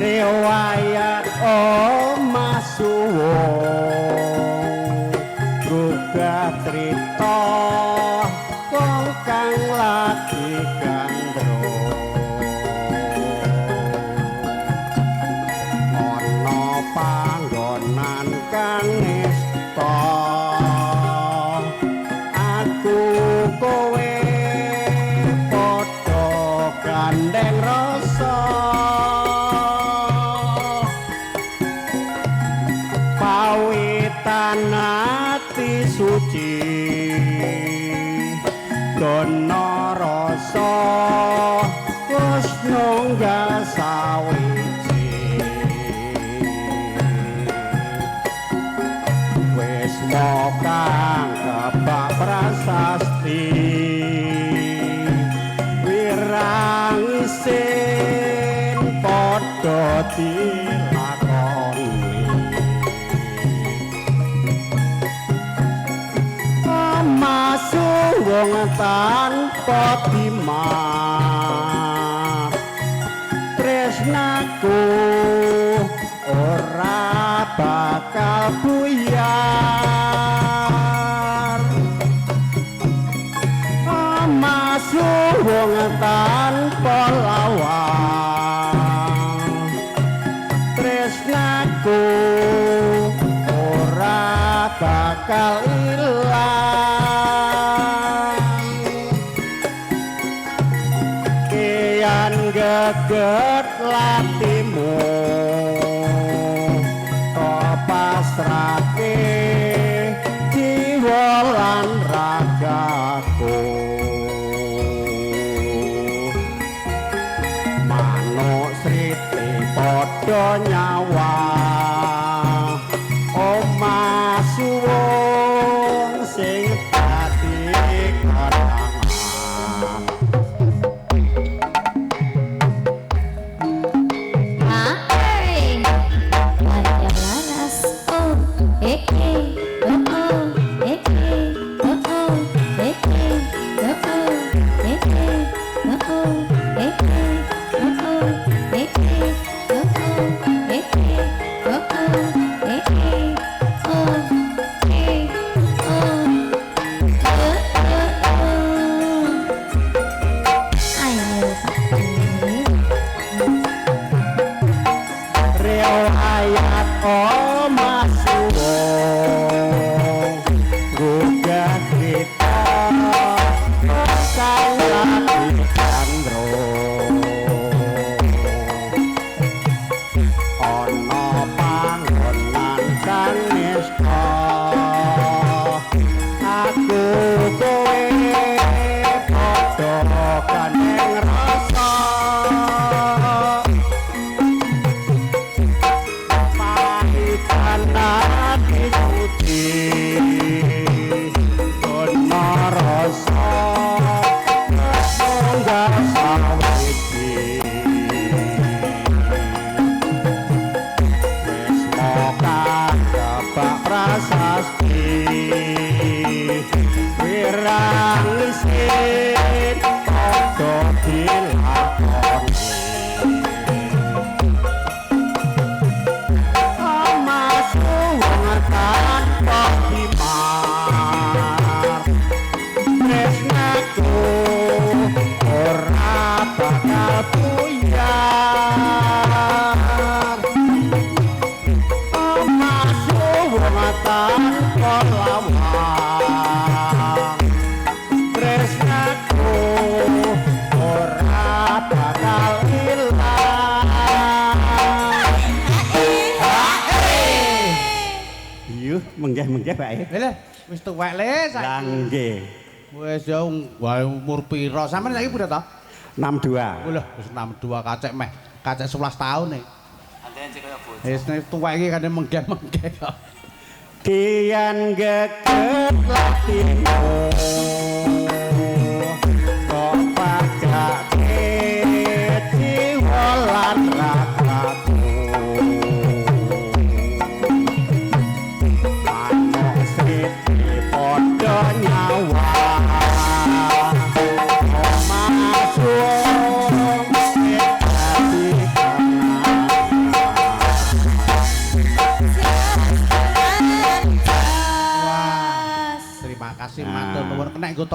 Riwayat omah suwung gugah crita wong kang lagi gandrung ana panggonan kang nista aku kowe padha gandeng rasa pawitan ati suci dono rasa wis nunggal sawiji wis kang kebak prasasti wirang isin padha dilakoni masuwung tanpa dimar tresnaku ora bakal buyar masuwung tanpa lawang tresnaku ora bakal ilang kian geget latimu kok pasrahke jiwa lan ragaku manuk sriti padha nyawa omah suwung sing dadi kenangan. Hai, Arya Laras, oh, eh, eh, oh, oh, eh, eh, oh, oh, eh, eh, oh, oh, eh, eh, oh, oh, eh, eh, oh, oh, eh, eh, oh, oh, eh, eh, oh, oh, eh, eh, oh, eh, oh, oh, oh, oh. Ayo Pak De. Riwayat omah suwung gugah crita kang lagi gandrung ana panggonan kang nista aku kowe padha gandeng rasa pahitan ati suci dono rasa tunggal sawiji wis kang kebak prasasti wirang isin padha dilakoni omah suwung tanpa dimar tresnaku ora bakal buyar omah suwung tanpa lawang tresnaku ora bakal ilang. Yuh, menggeh-menggeh Pak e. Lha wis tuwek le saiki. Lah nggih. Wis ya wae umur pira? Sampeyan saiki pira ta? 62. Lho, wis 62 kacek meh. Kacek 11 tahun e. Wis nek tuwek iki kane menggeh-menggeh kok. Kian geget latimu kok pagake jiwa lan ragaku manuk sriti padha nyawa omah suwung sing dadi kenangan. Kena nggo.